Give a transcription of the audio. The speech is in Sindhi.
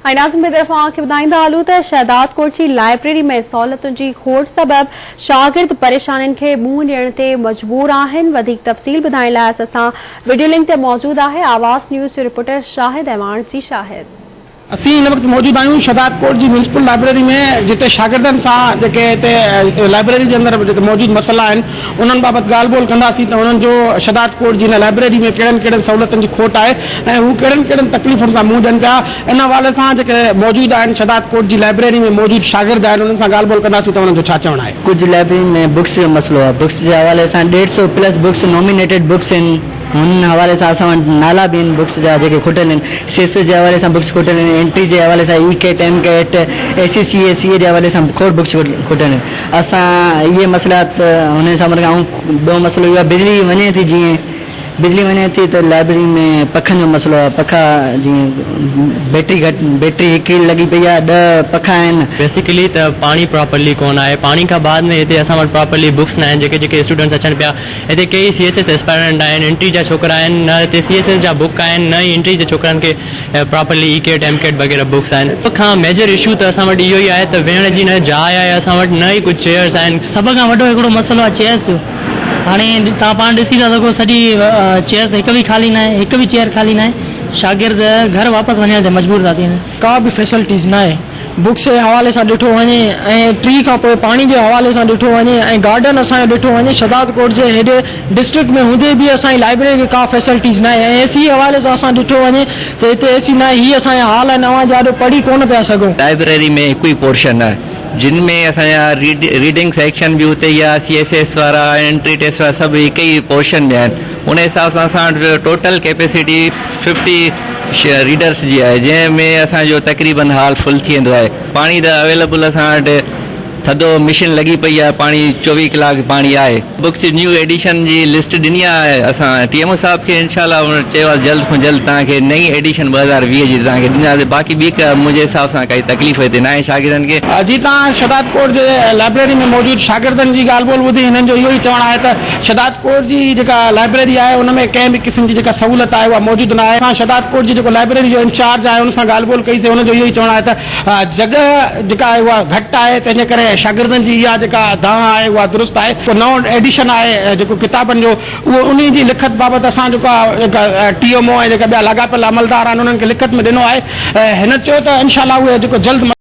۽ ناظرين ٻئي طرف اوهان کي ٻڌائيندا هلون ته شهدادڪوٽ جي لائبريري ۾ سهولتن جي کوٽ سبب شاگرد پريشانين کي منهن ڏيڻ تي مجبور آهن وڌيڪ تفصيل ٻڌائڻ لاء اسان سان وڊيو لنڪ تي موجود آهي آواز نيوز جو رپورٽر شاهد اعواڻ جي شاهد. اسين هن وقت موجود آهيون شهدادڪوٽ جي ميونسپل لائبريري ۾ جتي شاگردن سان جيڪي هتي لائبريري جي اندر جيڪي موجود مسئلا آهن انهن بابت ڳالهه ٻولهه ڪنداسين ته انهن جو شهدادڪوٽ جي هن لائبريري ۾ ڪهڙن ڪهڙن سهولتن جي کوٽ آهي ۽ هو ڪهڙن ڪهڙن تڪليفن سان منهن ڏين پيا ان حوالي سان جيڪي موجود آهن شھدادڪوٽ جي لائبريري ۾ موجود شاگرد آهن انهن سان ڳالهه ٻولهه ڪنداسين ته انهن جو ڇا چوڻ آهي. ڪجهه لائبريرين ۾ بڪس جو مسئلو آهي بڪس جي حوالي سان ڏيڍ سو پلس بڪس نومينيٽيڊ بڪس آهن هن حوالي سان اسان وٽ نالا به آهن بڪس جا جيڪي کٽل آهن سي ايس ايس جي حوالي سان بڪس کٽل آهن انٽري جي حوالي سان اي ڪيٽ ايم ڪيٽ اي سي سي اي سي اي جي حوالي سان کوڙ بڪس کٽل آهن اسان اهي مسئلا ته هن حساب کان ٻيو مسئلو اهو آهي بجلي وڃي ٿي جيئن بجلي وڃي ٿي ته لائبريري ۾ پکن جو مسئلو آهي پکا جيئن بيٽري گهٽ بيٽري هڪ ئي لڳي پئي آهي ڏهه پکا آهن. بيسيڪلي ته پاڻي پراپرلي ڪونه آهي پاڻي کان بعد ۾ هتي اسان وٽ پراپرلي بڪس نه آهن جيڪي جيڪي اسٽوڊنٽس اچن پيا هتي ڪيئي سي ايس ايس اسپائرنٽ آهن انٽري جا ڇوڪرا آهن نه هتي سي ايس ايس جا بڪ آهن نه ئي انٽري جي ڇوڪرن کي پراپرلي اي ڪيٽ ايم ڪيٽ وغيره بڪس آهن سڀ کان ميجر اشو ته اسان وٽ اهو ئي آهي ته ويهڻ جي نه جاء آهي اسان وٽ نه ئي ڪجهه چيئرس آهن. سڀ کان وڏو هڪڙو مسئلو آهي چيئرس جو. هاڻي توهان پاڻ ڏسي ٿا سگهو سڄي چيئرس هڪ به خالي ناهي هڪ به چيئر خالي ناهي شاگرد گهر واپس وڃڻ تي مجبور ٿا ٿين. ڪا به فيسلٽيز ناهي بڪس جي حوالي سان ڏٺو وڃي ۽ ٽري کان پوء پاڻي جي حوالي سان ڏٺو وڃي ۽ گارڊن اسان جو ڏٺو وڃي شھدادڪوٽ جي هيڏي ڊسٽرڪٽ ۾ هوندي به اسان جي لائبريري کي ڪا فيسلٽيز ناهي ۽ اي سي جي حوالي سان اسان ڏٺو وڃي ته هتي اي سي ناهي هي اسان جا حال آهن اوهان جي آڏو پڙهي ڪونه پيا سگهون. لائبريري ۾ هڪ ئي پورشن آهي جن ۾ اسان جا ريڊنگ سيڪشن به اتي ئي آهي سي ايس ايس وارا انٽري ٽيسٽ وارا سڀ هڪ ئي پورشن ۾ آهن ان حساب سان اسان وٽ ٽوٽل ڪيپيسٽي ففٽي ريڊرس جي آهي جنهن ۾ اسان جو تقريبن هال فل ٿي ويندو آهي پاڻي ته اويليبل اسان وٽ ٿڌو مشين لڳي پئي آهي پاڻي 24 ڪلاڪ پاڻي آهي. بڪس جي نيو ايڊيشن جي لسٽ ڏني آهي اسان ٽي ايم او صاحب کي انشاء الله هن چيو آهي جلد کان جلد توهان کي نئين ايڊيشن 2020 جي توهان کي ڏينداسين باقي ٻي ڪا منهنجي حساب سان ڪائي تڪليف هتي ناهي شاگردن کي. جي توهان شھدادڪوٽ جي لائبريري ۾ موجود شاگردن جي ڳالهه ٻولهه ٻڌي هنن جو اهو ئي چوڻ آهي ته شھدادڪوٽ جي جيڪا لائبريري آهي ان ۾ ڪنهن به قسم جي جيڪا سهولت آهي اها موجود نه آهي اسان شھدادڪوٽ جي جيڪو لائبريري جو انچارج آهي ان سان ڳالهه ٻولهه ڪئي سي ان جو اهو ئي چوڻ آهي ته جڳهه جيڪا آهي اها گهٽ آهي تنهن جي ڪري شاگردن جي اها جيڪا دانهن آهي اها درست آهي ڪو نئون ايڊيشن آهي جيڪو ڪتابن جو اهو انهي جي لکت بابت اسان جيڪو آهي ٽي ايم او ۽ جيڪا ٻيا لاڳاپيل عملدار آهن انهن کي لکت ۾ ڏنو آهي هن چيو ته انشاء الله اهي جيڪو جلد.